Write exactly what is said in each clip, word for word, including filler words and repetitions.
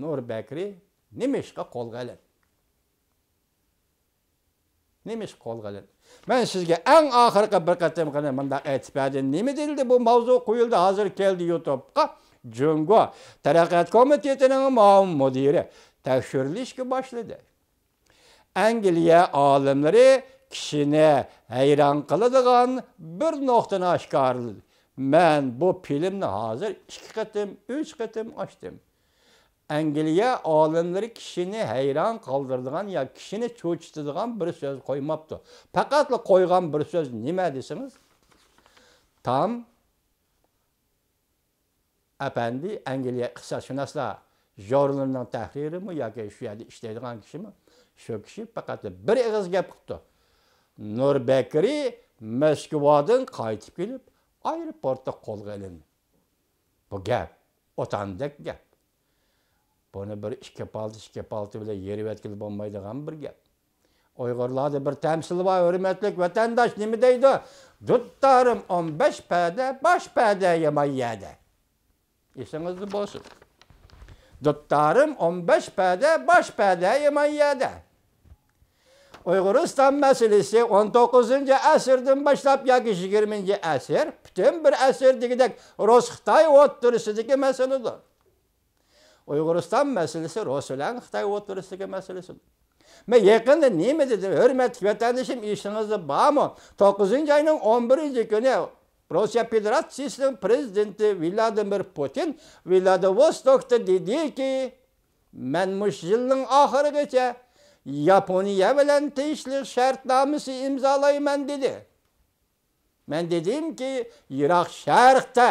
نۇر بەكرى نېمىشقا قولغا ئېلىندى؟ نېمىشقا قولغا ئېلىندى؟ مەن سىزگە ئەڭ ئاخىرقى بىر قېتىمقىنى مۇنداق ئېيتىپ بەردىم. نېمە دېيىلدى؟ بۇ ماۋزۇ قويۇلدى، ھازىر كەلدى يۇتۇبقا. جۇڭگو تەرەققىيات كومىتېتىنىڭ مۇئاۋىن مۇدىرى تەكشۈرۈلۈشكە باشلىدى. ئەنگلىيە ئالىملىرى كىشىنى ھەيران قىلىدىغان بىر نۇقتىنى ئاشكارىلىدى. مەن بۇ فىلىمنى ھازىر ئىككى قېتىم، ئۈچ قېتىم ئاچتىم. ئەنگلىيە ئالىملىرى كىشىنى ھەيران قالدۇرىدىغان يا كىشىنى چۆچۈتىدىغان بىر سۆز قويماپتۇ. پەقەتلا قويغان بىر سۆز نېمە دېسىڭىز، تام ئەپەندى، ئەنگلىيە ئىقتىسادشۇناسلار ژۇرنىلىنىڭ تەھرىرىمۇ ياكى شۇ يەردە ئىشلەيدىغان كىشىمۇ، شۇ كىشى پەقەت بىر ئېغىز گەپ قىپتۇ. نۇر بەكرى مەسكۇۋادىن قايتىپ كېلىپ، ئايروپورتتا قولغا ئېلىندى. بۇ گەپ ئوتاندەك گەپ. بۇنى بىر ئىككى پالتا، ئىككى پالتا بىلەن يېرىۋەتكىلى بولمايدىغان بىر گەپ. ئۇيغۇرلاردا بىر تەمسىل بار، ھۆرمەتلىك ۋەتەنداش، نېمە دەيدۇ؟ دۇتتارىم ئون بەش پەدە، باش پەدە يامان يەردە. ئېسىڭىزدە بولسۇن. دۇتتارىم ئون بەش پەدە، باش پەدە يامان يەردە. ئۇيغۇرىستان مەسىلىسى ئون توققۇزىنچى ئەسىردىن باشلاپ ياكى يىگىرمىنچى ئەسىر، پۈتۈن بىر ئەسىر دېگۈدەك رۇس-خىتاي ئوتتۇرىسىدىكى مەسىلىدۇر. ئۇيغۇرىستان مەسىلىسى رۇس بىلەن خىتاي ئوتتۇرىسىدىكى مەسىلىسى. مەن يېقىندا نېمە دېدىم، ھۆرمەتلىك ۋەتەندىشىم، ئېسىڭىزدە بارمۇ؟ توققۇزىنچى ئاينىڭ ئون بىرىنچى كۈنى روسىيە فېدېراتسىيىسىنىڭ پرېزىدېنتى ۋلادىمىر پۇتىن ۋلادىۋوستوكتا دېدىكى، مەن مۇشۇ يىلنىڭ ئاخىرىغىچە ياپونىيە بىلەن تىنچلىق شەرتنامىسى ئىمزالايمەن دېدى. مەن دېدىمكى، يىراق شەرقتە،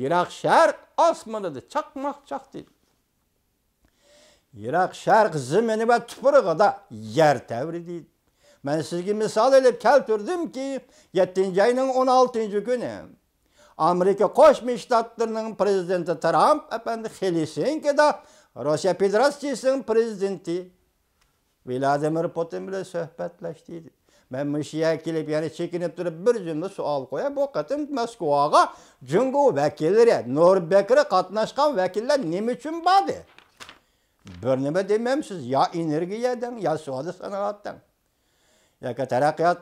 يىراق شەرق ئاسمىنىدا چاقماق چاقتى. يىراق شەرق زېمىنى ۋە تۇپرىقىدا يەر تەۋرىدى. مەن سىزگە مىسال ئېلىپ كەلتۈردۈمكى، يەتتىنچى ئاينىڭ ئون ئالتىنچى كۈنى ئامېرىكا قوشما شتاتلىرىنىڭ پرېزىدېنتى ترامپ ئەپەندى خېلسىنكىدا روسىيە فېدېراتسىيىسىنىڭ پرېزىدېنتى ۋلادىمىر پۇتىن بىلەن سۆھبەتلەشتى. مەن مۇشۇ يەرگە كېلىپ يەنە چېكىنىپ تۇرۇپ بىر جۈملە سوئال قوياي. بۇ قېتىم مەسكۇۋاغا جۇڭگو ۋەكىللىرى، نۇر بەكرى قاتناشقان ۋەكىللەر نېمە ئۈچۈن باردى؟ بىر نېمە دېمەمسىز، يا ئېنېرگىيە دەڭ، يا سودا سانائەت دەڭ. ياكى تەرەققىيات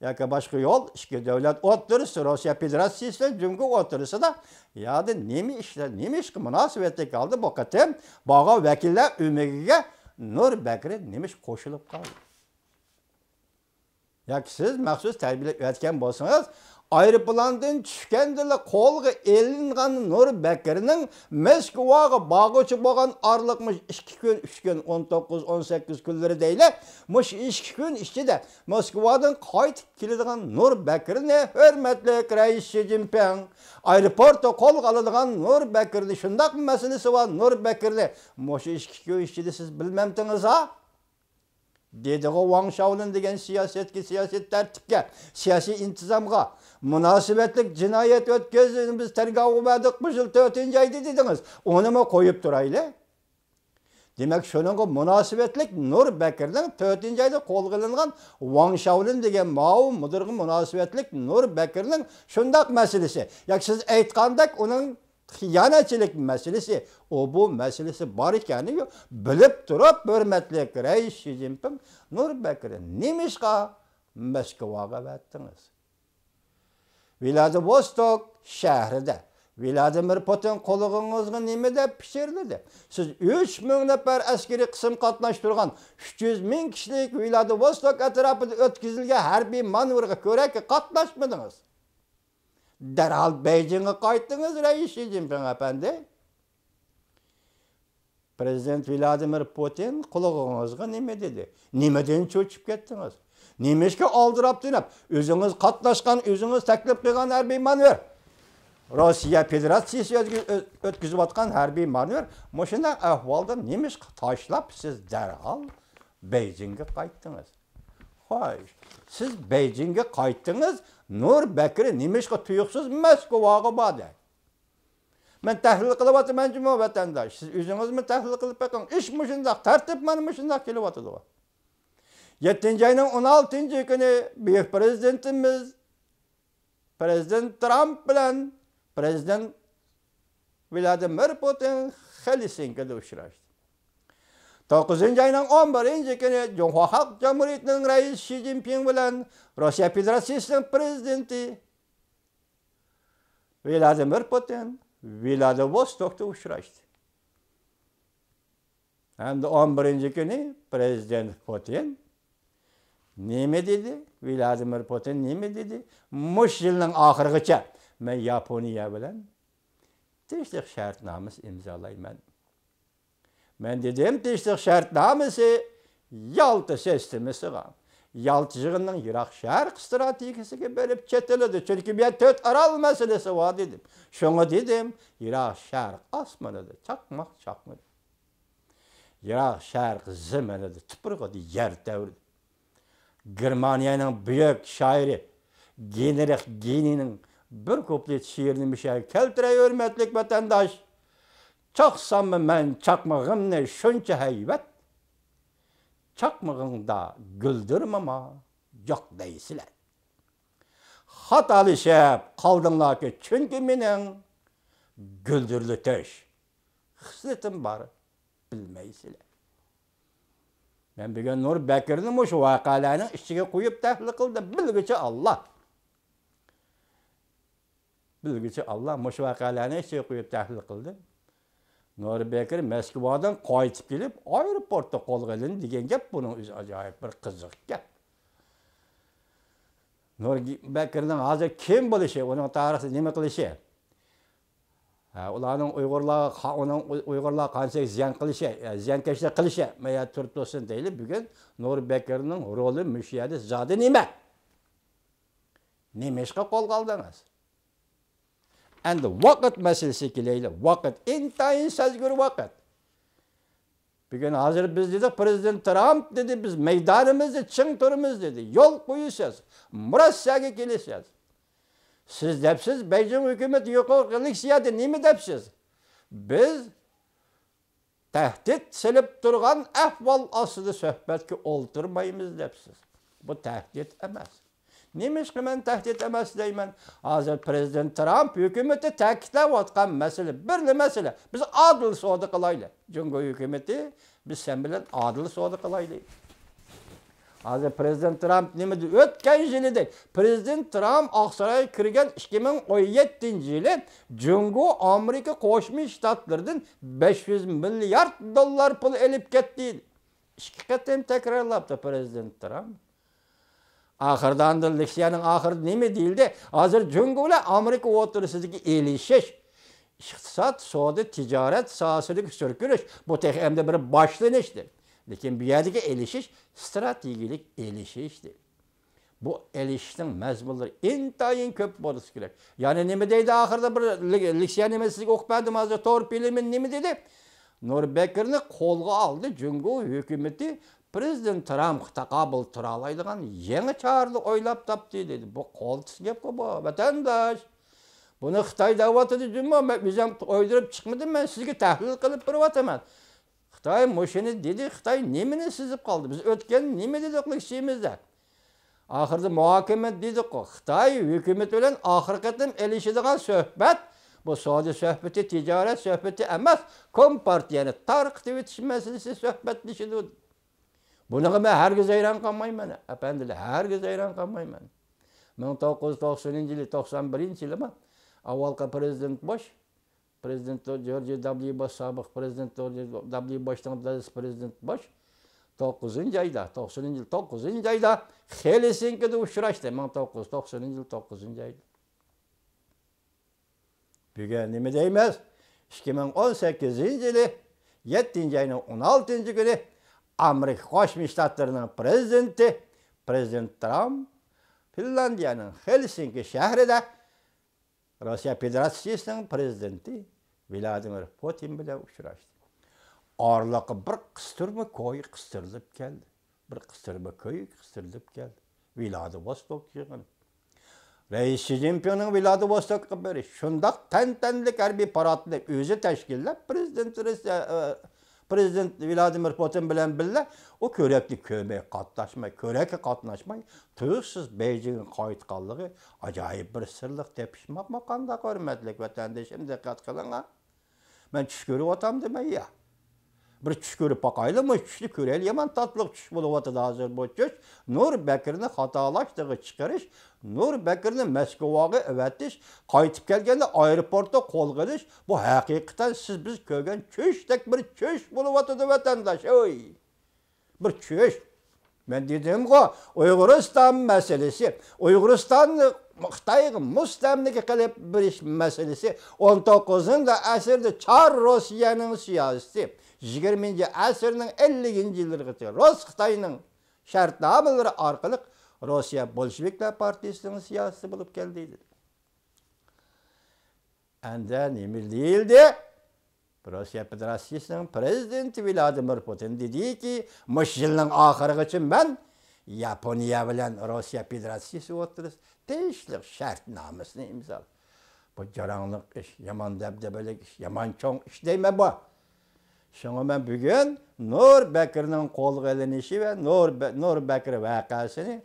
ياكى باشقا يول، ئىككى دۆلەت ئوتتۇرىسى، روسىيە فېدېراتسىيىسى بىلەن جۇڭگو ئوتتۇرىسىدا يادا نېمە ئىشلار، نېمە ئىشقا مۇناسىۋەتلىك ھالدا بۇ قېتىم بارغان ۋەكىللەر ئۆمىكىگە نۇر بەكرى نېمە ئىش قوشۇلۇپ قالدى؟ ياكى سىز مەخسۇس تەربىيەلەپ ئۆتكەن بولسىڭىز، ئايروپىلاندىن چۈشكەندىلا قولغا ئېلىنغان نۇر بەكرىنىڭ مەسكۇۋاغا بارغۇچە بولغان ئارىلىق مۇشۇ ئىككى كۈن، ئۈچ كۈن، ئون توققۇز، ئون سەككىز كۈنلىرى دەيلى، مۇشۇ ئىككى كۈن ئىچىدە مەسكۇۋادىن قايتىپ كېلىدىغان نۇر بەكرىنى ھۆرمەتلىك رەئىس شى جىنپىڭ ئايروپورتتا قولغا ئالىدىغان نۇر بەكرىنى، شۇنداق مەسىلىسى بار نۇر بەكرىنى مۇشۇ ئىككى كۈن ئىچىدە سىز بىلمەمتىڭىز ھا؟ دېدىغۇ ۋاڭ شاۋلىن دېگەن سىياسەتكە، سىياسىي تەرتىپكە، سىياسىي ئىنتىزامغا مۇناسىۋەتلىك جىنايەت ئۆتكۈزدى، بىز تەرگاۋغا بەردۇق، بۇ يىل تۆتىنچى ئايدا دېدىڭىز. ئۇنىمۇ قويۇپ تۇرايلى. دېمەك، شۇنىڭغا مۇناسىۋەتلىك نۇر بەكرىنىڭ تۆتىنچى ئايدا قولغا ئېلىنغان ۋاڭ شاۋلىن دېگەن ماۋۇ مۇدىرغا مۇناسىۋەتلىك نۇر بەكرىنىڭ شۇنداق مەسىلىسى ياكى سىز ئېيتقاندەك ئۇنىڭ خىيانەتچىلىك مەسىلىسى، ئۇ بۇ مەسىلىسى بار ئىكەننى بىلىپ تۇرۇپ، ھۆرمەتلىك رەئىس شى جىنپىڭ نۇر بەكرى نېمىشقا مەسكۇۋاغا ئەۋەتتىڭىز؟ ۋلادىۋوستوك شەھىرىدە ۋلادىمىر پۇتىن قۇلىقىڭىزغا نېمە دەپ پىچىرلىدى؟ سىز ئۈچ مىڭ نەپەر ئەسكىرىي قىسىم قاتناشتۇرغان ئۈچ يۈز مىڭ كىشىلىك ۋلادىۋوستوك ئەتراپىدا ئۆتكۈزۈلگەن ھەربىي مانېۋىرغا كۆرەككە قاتناشمىدىڭىز. دەرھال بېيجىڭغا قايتىڭىز، رەئىس شى جىنپىڭ ئەپەندى. پرېزىدېنت ۋلادىمىر پۇتىن قۇلىقىڭىزغا نېمە دېدى؟ نېمىدىن چۆچۈپ كەتتىڭىز؟ نېمىشقا ئالدىراپ تۈنەپ، ئۆزىڭىز قاتناشقان، ئۆزىڭىز تەكلىپ قىلغان ھەربىي مانېۋىر، روسىيە فېدېراتسىيىسى ئۆتكۈ-، ئۆ-، ئۆتكۈزۈۋاتقان ھەربىي مانېۋىر مۇشۇنداق ئەھۋالدا نېمىشقا تاشلاپ، سىز دەرھال بېيجىڭغا قايتتىڭىز؟ خوش، سىز بېيجىڭگە قايتتىڭىز، نۇر بەكرى نېمىشقا تۇيۇقسىز مەسكۇۋاغا باردى؟ مەن تەھلىل قىلىۋاتىمەن جۇمۇ ۋەتەنداش، سىز ئۆزىڭىزمۇ تەھلىل قىلىپ بېقىڭ. ئىش مۇشۇنداق، تەرتىپ مانا مۇشۇنداق كېلىۋاتىدۇ. يەتتىنچى ئاينىڭ ئون ئالتىنچى كۈنى بۈيۈك پرېزىدېنتىمىز پرېزىدېنت ترامپ بىلەن پرېزىدېنت ۋلادىمىر پۇتىن خېلسىنكىدا ئۇچراشتى. توققۇزىنچى ئاينىڭ ئون بىرىنچى كۈنى جۇڭخۇا خەلق جۇمھۇرىيىتىنىڭ رەئىسى شى جىنپىڭ بىلەن روسىيە فېدېراتسىيىسىنىڭ پرېزىدېنتى ۋلادىمىر پۇتىن ۋلادىۋوستوكتا ئۇچراشتى. ھەمدە ئون بىرىنچى كۈنى پرېزىدېنت پۇتىن نېمە دېدى؟ ۋلادىمىر پۇتىن نېمە دېدى؟ مۇشۇ يىلنىڭ ئاخىرىغىچە مەن ياپونىيە بىلەن تىنچلىق شەرتنامىسى ئىمزالايمەن. مەن دېدىم، تىنچلىق شەرتنامىسى يالتا سىستېمىسىغا، يالتا يىغىننىڭ يىراق شەرق ئىستراتېگىيىسىگە بېرىپ چېتىلىدۇ. چۈنكى بۇ يەردە تۆت ئارال مەسىلىسى بار دېدىم. شۇڭا دېدىم، يىراق شەرق ئاسمىنىدا چاقماق چاقنىدى. يىراق شەرق زېمىنىدا تۇپرىقىدا يەر تەۋرىدى. گېرمانىيەنىڭ بۈيۈك شائىرى گېنرىخ گېنىنىڭ بىر كۇپلېت شېئىرىنى مۇشۇ يەرگە كەلتۈرەي، ھۆرمەتلىك ۋەتەنداش. چاقساممۇ مەن چاقمىقىمنى شۇنچە ھەيۋەت، چاقمىقىڭدا گۈلدۈرمىما يوق دەيسىلەر. خاتالىشىپ قالدىڭلاركى، چۈنكى مېنىڭ گۈلدۈرلىتىش خىسلىتىم بار، بىلمەيسىلەر. مەن بۈگۈن نۇر بەكرىنى مۇشۇ ۋەقەلەرنىڭ ئىچىگە قويۇپ تەھلىل قىلدىم. بىلگۈچى ئاللا. بىلگۈچى ئاللا مۇشۇ ۋەقەلەرنى ئىچىگە قويۇپ تەھلىل قىلدىم. نۇر بەكرى مەسكۇادىن قايتىپ كېلىپ، ئايروپورتتا قولغا ئېلىندى دېگەن گەپ، بۇنىڭ ئۆزى ئاجايىپ بىر قىزىق گەپ. نۇر بەكرىنىڭ ھازىر كىم بولۇشى، ئۇنىڭ تارىختا نېمە قىلىشى، ھە، ئۇلارنىڭ ئۇيغۇرلارغا، ئۇنىڭ ئۇيغۇرلارغا قانچىلىك زىيان قىلىشى، زىيانكەشلىك قىلىشى، مەيەردە تۇرۇپ تۇرسۇن دەيلى، بۈگۈن نۇر بەكرىنىڭ رولى مۇشۇ يەردە زادى نېمە؟ نېمە ئىشقا قولغا ئالدىڭىز؟ ئەمدى ۋاقىت مەسىلىسىگە كېلەيلى. ۋاقىت، ئىنتايىن سەزگۈر ۋاقىت. بۈگۈن ھازىر بىز دېدۇق، پرېزىدېنت ترامپ دېدى، بىز مەيدانىمىزدا چىڭ تۇرىمىز دېدى. يول قويىسىز، مۇرەسسەگە كېلىسىز. سىز دەپسىز، بېيجىڭ ھۆكۈمىتى يۇقىرىقى لېكسىيەدە نېمە دەپسىز؟ بىز تەھدىت سېلىپ تۇرغان ئەھۋال ئاستىدا سۆھبەتكە ئولتۇرمايمىز دەپسىز. بۇ تەھدىت ئەمەس. نېمىشقا مەن تەھدىت ئەمەس دەيمەن؟ ھازىر پرېزىدېنت ترامپ ھۆكۈمىتى تەكىتلەۋاتقان مەسىلە، بىرلا مەسىلە، بىز ئادىل سودا قىلايلى. جۇڭگو ھۆكۈمىتى، بىز سەن بىلەن ئادىل سودا قىلايلى. ھازىر پرېزىدېنت ترامپ نېمە دېدى؟ ئۆتكەن يىلىدەك پرېزىدېنت ترامپ ئاقسارايغا كىرگەن ئىككى مىڭ ئون يەتتىنچى يىلى جۇڭگو ئامېرىكا قوشما شتاتلىرىدىن بەش يۈز مىليارد دوللار پۇل ئېلىپ كەتتى. ئىككى قېتىم تەكرارلاپتۇ پرېزىدېنت ترامپ. ئاخىرىدا ئاندىن لېكسىيەنىڭ ئاخىرىدا نېمە دېيىلدى؟ ھازىر جۇڭگو بىلەن ئامېرىكا ئوتتۇرىسىدىكى ئېلىشىش، ئىقتىساد، سودا، تىجارەت ساھەسىدىكى سۈركىلىش، بۇ تېخى ئەمدى بىر باشلىنىشتى. لېكىن بۇ يەردىكى ئېلىشىش ستراتېگىيىلىك ئېلىشىشتى. بۇ ئېلىشىشنىڭ مەزمۇنلىرى ئىنتايىن كۆپ بولسا كېرەك. يەنى نېمە دەيدۇ ئاخىرىدا؟ بىر لېك-، لېكسىيە نېمە سىزگە ئوقۇپ بەردىم ھازىر، تور فىلىمى نېمە دېدى؟ نۇر بەكرىنى قولغا ئالدى جۇڭگو ھۆكۈمىتى، پرېزىدېنت ترامپقا تاقابىل تۇرالايدىغان يېڭى چارىلەر ئويلاپ تاپتى دېدى. بۇ قولتىس گەپقۇ بۇ، ۋەتەنداش. بۇنى خىتاي دەۋاتىدۇ جۇمۇ، مەن ئۆزۈم ئويدۇرۇپ چىقمىدىم، مەن سىزگە تەھلىل قىلىپ بېرىۋاتىمەن. خىتاي مۇشۇنى دېدى، خىتاي نېمىنى سېزىپ قالدى؟ بىز ئۆتكەندە نېمە دېدۇق لېكسىيىمىزدە؟ ئاخىرىدا مۇھاكىمە دېدۇققۇ، خىتاي ھۆكۈمىتى بىلەن ئاخىرقى قېتىم ئېلىشىدىغان سۆھبەت، بۇ سودا سۆھبىتى، تىجارەت سۆھبىتى ئەمەس، كومپارتىيەنى تارقىتىۋېتىش مەسىلىسى سۆھبەتلىشىدۇ. بۇنىڭغا مەن ھەرگىز ھەيران قالمايمەن، ئەپەندىلەر، ھەرگىز ھەيران قالمايمەن. مىڭ توققۇز يۈز توقسىنىنچى يىلى، توقسان بىرىنچى يىلىما ئاۋۋالقى پرېزىدېنت بوش، پرېزىدېنت جورج دابليۇ بوش، سابىق پرېزىدېنت جورج دابليۇ بوشنىڭ دادىسى پرېزىدېنت بوش توققۇزىنچى ئايدا، توقسىنىنچى يىل توققۇزىنچى ئايدا خېلسىنكىدا ئۇچراشتى، مىڭ توققۇز يۈز توقسىنىنچى يىل توققۇزىنچى ئايدا. بۈگۈن نېمە دەيمىز؟ ئىككى مىڭ ئون سەككىزىنچى يىلى يەتتىنچى ئاينىڭ ئون ئالتىنچى كۈنى ئامېرىكا قوشما شتاتلىرىنىڭ پرېزىدېنتى، پرېزىدېنت ترامپ فىنلاندىيەنىڭ خېلسىنكى شەھىرىدە روسىيە فېدېراتسىيىسىنىڭ پرېزىدېنتى ۋلادىمىر پۇتىن بىلەن ئۇچراشتى. ئارىلىققا بىر قىستۇرما كوي قىستۇرۇلۇپ كەلدى. بىر قىستۇرما كوي قىستۇرۇلۇپ كەلدى. ۋلادىۋوستوك يىغىنى. رەئىس شى جىنپىڭنىڭ ۋلادىۋوستوكقا بېرىشى، شۇنداق تەنتەنىلىك ھەربىي پاراتنى ئۆزى تەشكىللەپ، پرېزىدېنت رۇسىيە، ئە، پرېزىدېنت ۋلادىمىر پۇتىن بىلەن بىللە ئۇ كۆرەكنى كۆرمەي قاتناشماي، كۆرەككە قاتناشماي، تۇيۇقسىز بېيجىڭغا قايتقانلىقى ئاجايىپ بىر سىرلىق تېپىشماقمۇ قانداق، ھۆرمەتلىك ۋەتەندىشىم، دىققەت قىلىڭلار. مەن چۈش كۆرۈۋاتامدىمەن يا؟ بىر چۈش كۆرۈپ باقايلى، مۇشۇ چۈشنى كۆرەيلى، يامان تاتلىق چۈش بولۇۋاتىدۇ ھازىر بۇ چۈش. نۇر بەكرىنى خاتالاشتىغا چىقىرىش، نۇر بەكرىنى مەسكوۋاغا ئەۋەتىش، قايتىپ كەلگەندە ئايروپورتتا قولغا ئېلىش، بۇ ھەقىقەتەن سىز بىز كۆرگەن چۈشتەك بىر چۈش بولۇۋاتىدۇ، ۋەتەنداش، ئۆي. بىر چۈش. مەن دېدىمغۇ، ئۇيغۇرىستان مەسىلىسى، ئۇيغۇرىستاننى خىتايغا مۇستەملىكە قىلىپ بېرىش مەسىلىسى ئون توققۇزىنچى ئەسىردە چار روسىيەنىڭ سىياسىتى، يىگىرمىنچى ئەسىرنىڭ ئەللىكىنچى يىللىرىغىچە رۇس خىتاينىڭ شەرتنامىلىرى ئارقىلىق روسىيە بولشېۋىكلار پارتىيىسىنىڭ سىياسىتى بولۇپ كەلدى، دېدى. ئەندى نېمە دېيىلدى؟ روسىيە فېدېراتسىيىسىنىڭ پىرېزىدېنتى ۋلادىمىر پۇتىن دېدىكى، مۇشۇ يىلنىڭ ئاخىرىغىچە مەن ياپونىيە بىلەن روسىيە فېدېراتسىيىسى ئوتتۇرىسىدا تىنچلىق شەرتنامىسىنى ئىمزالاپ، بۇ جاراڭلىق ئىش، يامان دەبدەبىلىك ئىش، يامان چوڭ ئىش دەيمەن بۇ. شۇڭا مەن بۈگۈن نۇر بەكرىنىڭ قولغا ئېلىنىشى ۋە نۇر بە-، نۇر بەكرى ۋەقەسىنى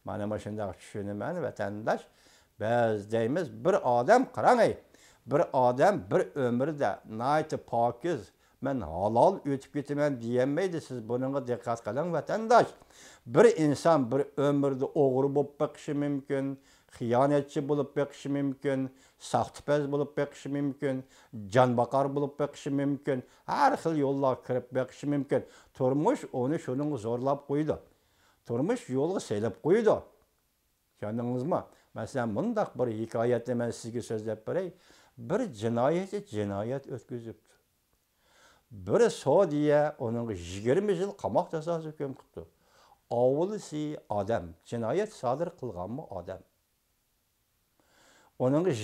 مانا مۇشۇنداق چۈشىنىمەن، ۋەتەنداش. بىز دەيمىز، بىر ئادەم قاراڭ، بىر ئادەم بىر ئۆمرىدە ناھايىتى پاكىز، مەن ھالال ئۆتۈپ كېتىمەن دېيەلمەيدۇ. سىز بۇنىڭغا دىققەت قىلىڭ، ۋەتەنداش. بىر ئىنسان بىر ئۆمرىدە ئوغرى بولۇپ بېقىشى مۇمكىن، خىيانەتچى بولۇپ بېقىشى مۇمكىن، ساختىپەز بولۇپ بېقىشى مۇمكىن، جانباقار بولۇپ بېقىشى مۇمكىن، ھەر خىل يوللارغا كىرىپ بېقىشى مۇمكىن. تۇرمۇش ئۇنى شۇنىڭغا زورلاپ قويىدۇ. تۇرمۇش يولغا سېلىپ قويىدۇ. چۈشەندىڭىزمۇ؟ مەسىلەن، مۇنداق بىر ھېكايەتنى مەن سىزگە سۆزلەپ بېرەي. بىر جىنايەتچى جىنايەت ئۆتكۈزۈپتۇ. بىر سودىيە ئۇنىڭغا يىگىرمە يىل قاماق جازاسى ھۆكۈم قىپتۇ. ئاۋۇلىسى ئادەم، جىنايەت سادىر قىلغانمۇ ئادەم. ئۇنىڭغا